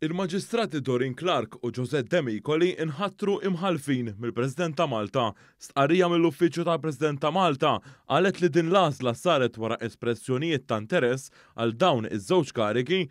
Il-Maġistrati Doreen Clarke u Josette Demicoli nħatru Imħallfin mill-President ta' Malta. Stqarrija mill-Uffiċċju tal-President ta' Malta qalet li din l-għażla saret wara espressjonijiet ta' interess għal dawn iż-żewġ karigi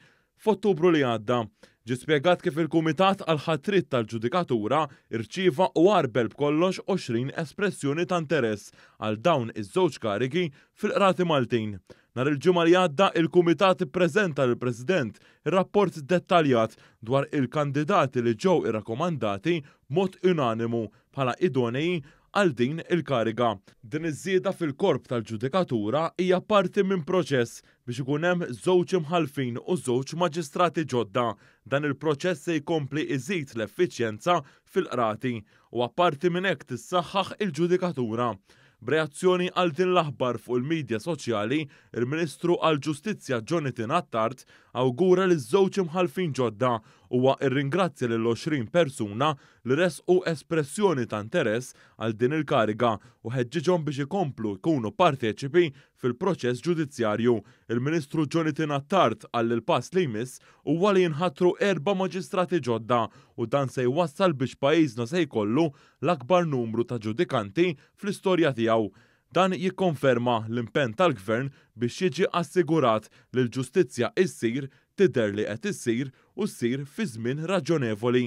f'Ottubru li għadda. Ġie spjegat kif il-Kumitat għall-Ħatriet tal-Ġudikatura rċieva u għarbel b'kollox 20 espressjoni ta' interess għal dawn iż-żewġ karigi fil-Qrati Maltin. Nhar il-Ġimgħa li għadda, il-Kumitat ippreżenta lill-President rapport dettaljat dwar il-kandidati li ġew irrakkomandati b'mod unanimu bħala idonei għal din il-kariga. Din iż-żieda fil-korp tal-ġudikatura hija parti minn proċess biex ikun hemm żewġ imħallfin u żewġ maġistrati ġodda. Dan il-proċess se jkompli iżid l-effiċjenza fil-qrati u apparti minn hekk tissaħħaħ il-ġudikatura. B'reazzjoni għal din l-aħbar fuq il-midja soċjali, il-Ministru għall-Ġustizzja Jonathan Attard awgura liż-żewġ imħallfin ġodda. Huwa rringrazzja lil 20 persuna li ressqu espressjoni ta' interess għal din il-kariga u ħeġġiġhom biex ikomplu jkunu parteċipi fil-proċess ġudizzjarju. Il-Ministru Jonathan Attard qal li l-pass li jmiss huwa li jinħatru erba' maġistrati ġodda u dan se jwassal biex pajjiżna se jkollu l-akbar numru ta' ġudikanti fl-istorja tiegħu. Dan jikkonferma l-impenn tal-Gvern biex jiġi assigurat li l-ġustizzja issir, tidher li qed issir u ssir fi żmien raġonevoli.